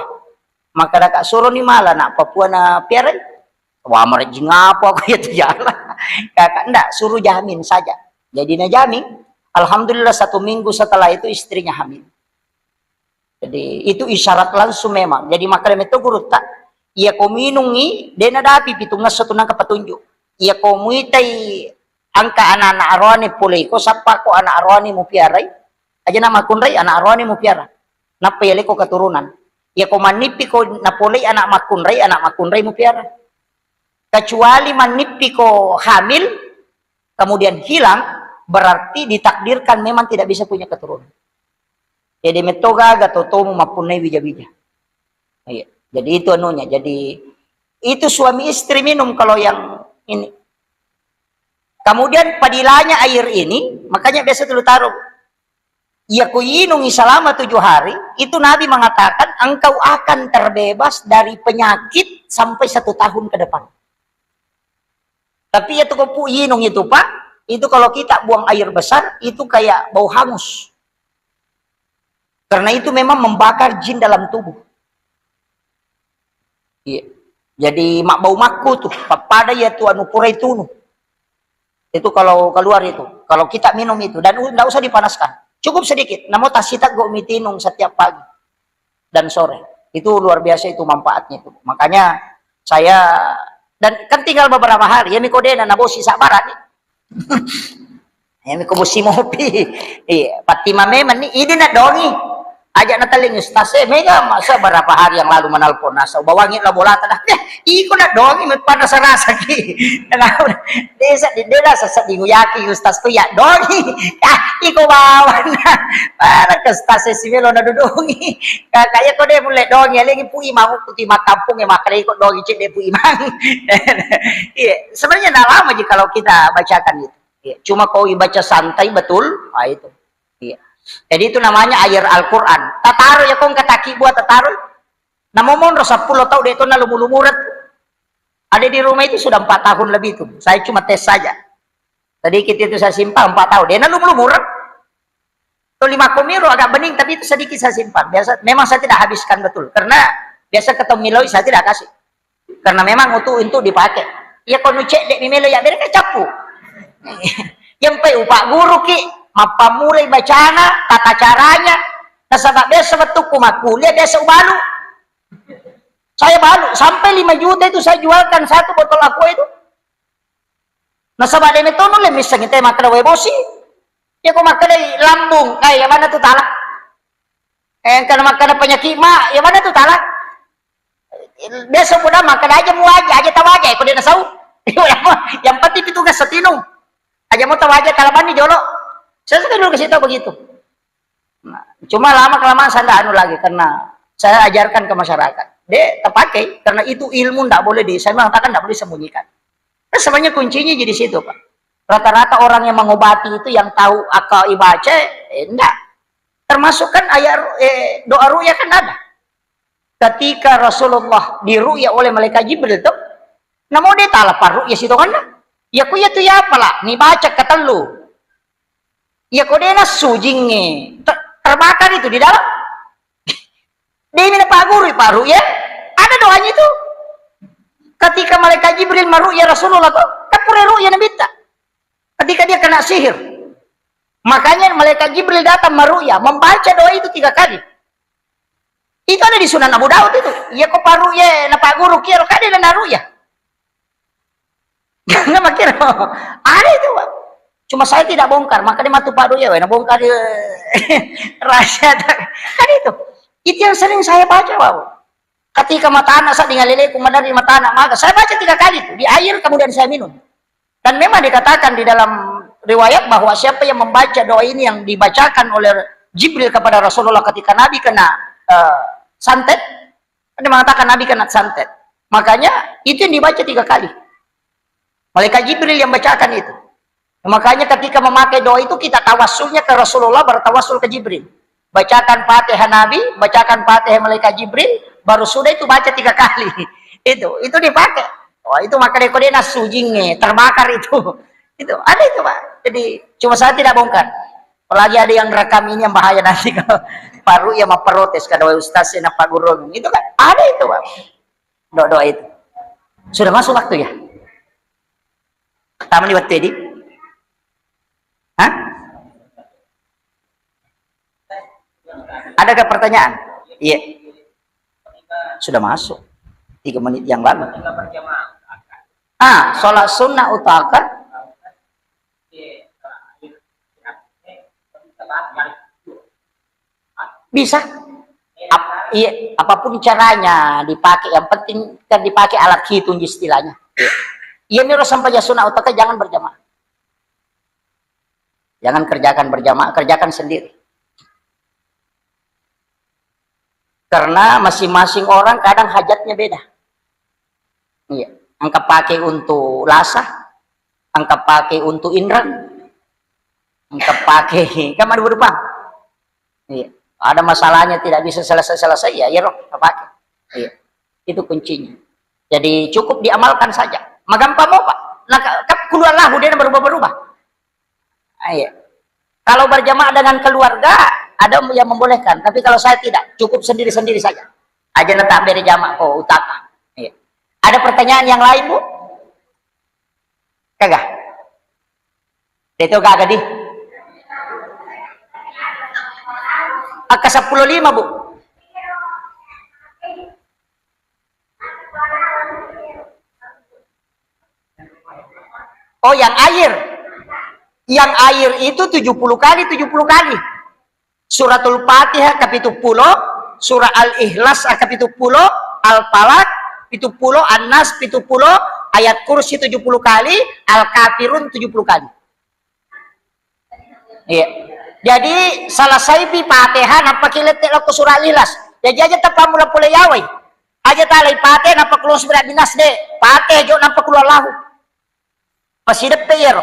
Maka daka suruh ni mala anak Papua na piarai. Wah, merejing apa aku ya tu jalan. Kakak, ndak, suruh jamin saja. Jadi najamin. Alhamdulillah, satu minggu setelah itu istrinya hamil. Jadi itu isyarat langsung memang. Jadi makkeda metto gurutta, iya ko minungi, de nadapi pitungngesso tu nangka petunjuk. Iya ko muitai engka anak-anak aroane poleko, sappa ko anak aroane mupiarai, aja na makkunrai anak aroane mupiara. Nappa yaleko keturunan. Iya ko mannippi ko napolei anak makkunrai, anak makkunrai mupiara. Kecuali mannippi ko hamil, kemudian hilang, berarti ditakdirkan memang tidak bisa punya keturunan. Jadi metto gaga totomu mappunnai wija-wija. Iya. Jadi itu anunya. Jadi itu suami istri minum kalau yang ini. Kemudian padilanya air ini, makanya biasa dulu taruh. Iya ku inungi selama tujuh hari, itu Nabi mengatakan engkau akan terbebas dari penyakit sampai satu tahun ke depan. Tapi itu ko pu inung itu, Pak, itu kalau kita buang air besar, itu kayak bau hangus. Karena itu memang membakar jin dalam tubuh. Iya. Jadi mak bau makku tuh, pappada ya tu anu purai tunu. Itu kalau keluar itu, kalau kita minum itu, dan u-, ndak usah dipanaskan. Cukup sedikit, namo tasiteggo mitinung setiap pagi dan sore. Itu luar biasa itu manfaatnya itu. Makanya saya, dan kan tinggal beberapa hari, ya miko dena nabosi sabbaran ni. Ya miko bosi mopi. Iya, patti mame mani idi na dongi. Aja natelling Ustaz, eh, mega masa berapa hari yang lalu menelpon, nasa bawangi la bolata dah. Eh, iko na dongi, me pada sarasa ki. Desa di desa seseding yaki Ustaz tu ya dongi. Ah, iko bawana. Para ke Ustaz si melo na dudungi. Kakak ya ko de mulle dongi, lagi pu imang ku ti makampung ya makale iko dongi cek de pu imang. Iya, sebenarnya ndak lama ji kalau kita bacakan itu. Iya, cuma kau ibaca santai betul, ah, itu. Iya. Jadi itu namanya air Al-Quran. Tataro ya kong kataki buat tataro. Namo monro seppulo tau de tona lumu-lumuret. Ada di rumah itu sudah empat tahun lebih itu. Saya cuma tes saja. Sedikit itu saya simpan empat tahun. Dia na lumu-lumuret. Itu lima komiro agak bening, tapi itu sedikit saya simpan. Biasa, memang saya tidak habiskan betul. Karena biasa ketemu miloi saya tidak kasih. Karena memang untuk, untuk dipakai. Iya, ko nu cedde mi melo ya bere ka cappu. Yang pai upak guru ki, mappammulai bacana, tata caranya. Nasaba biasa wettukku makkuliah biasa ubalu. Saya balu sampai lima juta itu saya jualkan satu botol aqua itu. Nasaba de metonu le missengi te makkeda wae bosi. Ya ko makkeda lambung, eh, ya mana tu tala? Eh, karena makkeda penyakit ma, ya mana tu tala? Biasa pun makkeda aja mu aja, aja tahu aja, ko de nasau. Yang penting itu gas setinu. Aja mau tahu aja talabanni jolo. Saya suka dulu kasih tahu begitu. Nah, cuma lama kelamaan saya ndak anu lagi karena saya ajarkan ke masyarakat. De, terpakai karena itu ilmu ndak boleh di, saya mengatakan ndak boleh disembunyikan. Nah, sebenarnya kuncinya di situ, Pak. Rata-rata orang yang mengobati itu yang tahu akal ibaca, eh, enggak. Termasuk kan ayat ru-, eh, doa ruqyah kan ada. Ketika Rasulullah diruqyah oleh malaikat Jibril tuh, namo de tala parruqyah sitonganna. Ya ku ya tu ya apalah, ni baca ketellu. Ya ko de nassu jingnge, ter-, terbakar itu di dalam. Demi na paguru parruqyah, ada doanya itu. Ketika malaikat Jibril maruqyah Rasulullah tuh, kan pura ruqyah Nabitta. Ketika dia kena sihir, makanya malaikat Jibril datang maruqyah, membaca doa itu tiga kali. Itu ada di Sunan Abu Daud itu. Iya ko paruqyah, na paguru kiaro kade na naruqyah. Nggak makin ada itu, Pak. Cuma saya tidak bongkar, makanya matu Pak Doya, weh, na bongkar dia. Rahasia tak? Kan itu. Itu yang sering saya baca, Pak. Ketika mata anak saya dengan leleku menari mata anak maka saya baca tiga kali itu di air kemudian saya minum. Dan memang dikatakan di dalam riwayat bahwa siapa yang membaca doa ini yang dibacakan oleh Jibril kepada Rasulullah ketika Nabi kena, eh, santet, dia mengatakan Nabi kena santet. Makanya itu yang dibaca tiga kali. Malaikat Jibril yang bacakan itu. Makanya ketika memakai doa itu, kita tawassulnya ke Rasulullah, bertawassul ke Jibril. Bacakan Fatihah Nabi, bacakan Fatihah malaikat Jibril, baru sudah itu baca tiga kali. Itu, itu dipakai. Wah, itu maka deko dia nasujinge, terbakar itu. Itu, ada itu, Pak. Jadi, cuma saya tidak bongkar. Apalagi ada yang rekam ini yang bahaya nanti kalau baru ia memprotes ke doa ustaz, ya, napa guru. Itu kan ada itu, Pak. Doa-doa itu. Sudah masuk waktu ya? Tamu di waktu ini? Hah? Adakah pertanyaan? Iya. Sudah masuk. Tiga menit yang lalu. Ah, sholat sunnah utaka. Bisa. Ap-, iya, apapun caranya dipakai, yang penting kan dipakai alat hitung istilahnya. Iya, ini urusan pajak sunnah utaka, jangan berjamaah. Jangan kerjakan berjamaah, kerjakan sendiri. Karena masing-masing orang kadang hajatnya beda. Iya, engka pakai untuk lasa, engka pakai untuk inrang, engka pakai kan ada berubah. Iya, ada masalahnya tidak bisa selesai-selesai, ya, ya, roh, pakai. Iya, itu kuncinya. Jadi cukup diamalkan saja. Magampang mau, Pak. Nah, ka-, ka-, keluar lahu dia berubah-berubah. Ah, iya. Kalau berjamaah dengan keluarga, ada yang membolehkan. Tapi kalau saya tidak, cukup sendiri-sendiri saja. Aja na tak beri jamaah, oh, utaka. Iya. Ada pertanyaan yang lain, Bu? Kagak? Itu kagak di? Angka sepuluh lima, Bu. Oh, yang air. Yang air itu tujuh puluh kali, tujuh puluh kali. Suratul Fatihah ke pitu puluh, surah Al-Ikhlas ke pitu puluh, Al-Falaq pitu puluh, An-Nas pitu puluh, Ayat Kursi tujuh puluh kali, Al-Kafirun tujuh puluh kali. Iya. Jadi, selesai pi Fatihah, nappa ki lette lao ko surah Al-Ikhlas. Jaji aja tappa mula pole yawai. Aja talai Fatihah, nappa kulon sibira binas de. Fatihah jo, nappa kulon lahu. Pasideppe iyaro.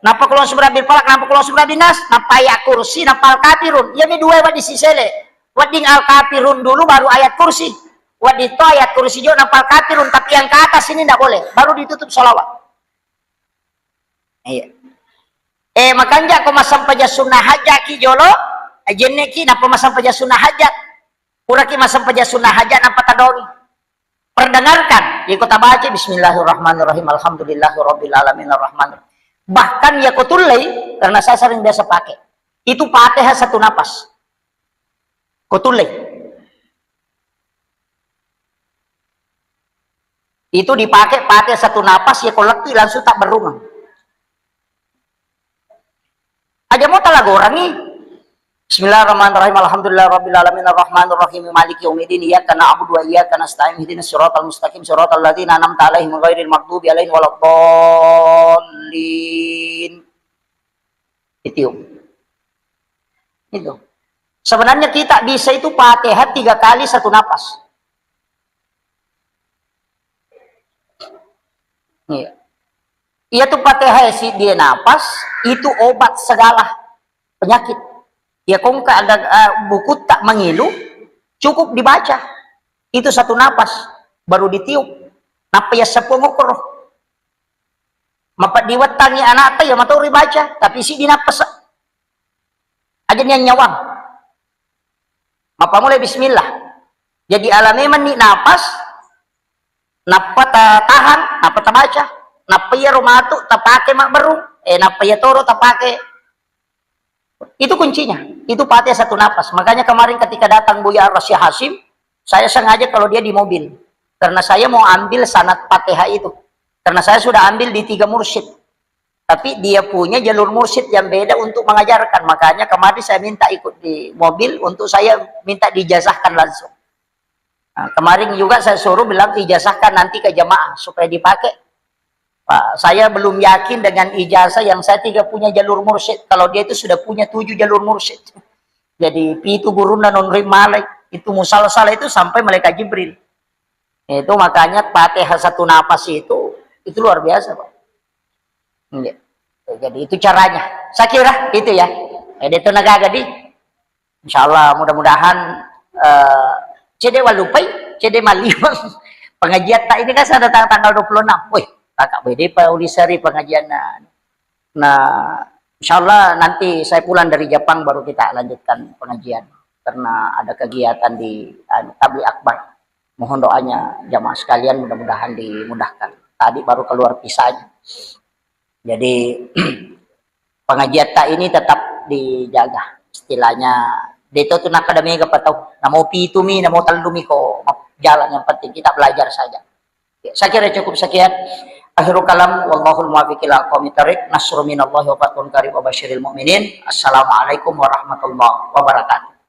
Nappa kulon sibira bil falak, nappa kulon sibira binas, nappa ayat kursi, nappa al-kafirun. Iya mi dua wedding sisele. Wedding al-kafirun dulu, baru ayat kursi. Wedding to ayat kursi jo, nappa al-kafirun. Tapi yang ke atas ini ndak boleh. Baru ditutup salawat. Iya. Eh, makanja ko massempajang sunnah hajat ki jolo, eh, jenne ki nappa massempajang sunnah hajat. Pura ki massempajang sunnah hajat nappa tadongi. Perdengarkan, iko tabaca bismillahirrahmanirrahim, alhamdulillahirabbil alamin arrahmanir. Bahkan ya ko tullei, karena saya sering biasa pakai. Itu Fatihah satu napas. Ko tullei. Itu dipakai, pakai satu napas, ya ko lettu langsung tak berungang. Aja mau talagorangi. Bismillahirrahmanirrahim. Alhamdulillahirabbil alamin arrahmanirrahim maliki yaumiddin iyyaka na'budu wa iyyaka nasta'in ihdinas siratal mustaqim siratal ladzina an'amta alaihim ghairil maghdubi alaihim waladdallin. Itu. Itu. Sebenarnya kita bisa itu Fatihah tiga kali satu napas. Iya. Iya tu Fatihah si dia napas, itu obat segala penyakit. Ya kongka agak, eh, buku tak mengilu, cukup dibaca. Itu satu napas, baru ditiup. Nappa ya sepuluh ngokoro. Mapa diwattangi anakta ya matau ribaca, tapi si dinapas. Aja nian nyawang. Mappammulai bismillah. Jadi ala memang ni napas, nappa ta-, tahan, nappa tabaca, nappa iyaro matu tapake mabberung, eh, nappa iyatoro tapake. Itu kuncinya. Itu Fatihah satu napas. Makanya kemarin ketika datang Buya Rasya Hasyim, saya sengaja kalau dia di mobil. Karena saya mau ambil sanad Fatihah itu. Karena saya sudah ambil di tiga mursyid. Tapi dia punya jalur mursyid yang beda untuk mengajarkan. Makanya kemarin saya minta ikut di mobil untuk saya minta dijazahkan langsung. Nah, kemarin juga saya suruh bilang ijazahkan nanti ke jamaah supaya dipakai. Pak, saya belum yakin dengan ijazah yang saya tidak punya jalur mursyid. Kalau dia itu sudah punya tujuh jalur mursyid. Jadi, pitu gurunna nonroi malai. Itu musalsal itu sampai malaikat Jibril. Itu makanya Fatihah satu napas itu, itu luar biasa, Pak. Iya. Jadi itu caranya. Saya kira itu ya. Eh, itu negaga di. Insya Allah mudah-mudahan eh, cede walupai, cede malimang. Pengajian tak ini kan sudah tang- tanggal dua puluh enam. Wih, kakak bede pa ulisari pengajian. Nah, insya Allah nanti saya pulang dari Jepang baru kita lanjutkan pengajian karena ada kegiatan di anu, Tabligh Akbar. Mohon doanya jamaah sekalian mudah-mudahan dimudahkan. Tadi baru keluar visanya. Jadi pengajian tak ini tetap dijaga. Istilahnya deto tu nakada mega patau. Namo pitu mi, namo tellu mi ko jalan, yang penting kita belajar saja. Saya kira cukup sekian. Akhirul kalam, wallahul muwaffiq ila aqwamit thariq. Nasrun minallahi wa fathun qarib wa basyiril mu'minin. Assalamualaikum warahmatullahi wabarakatuh.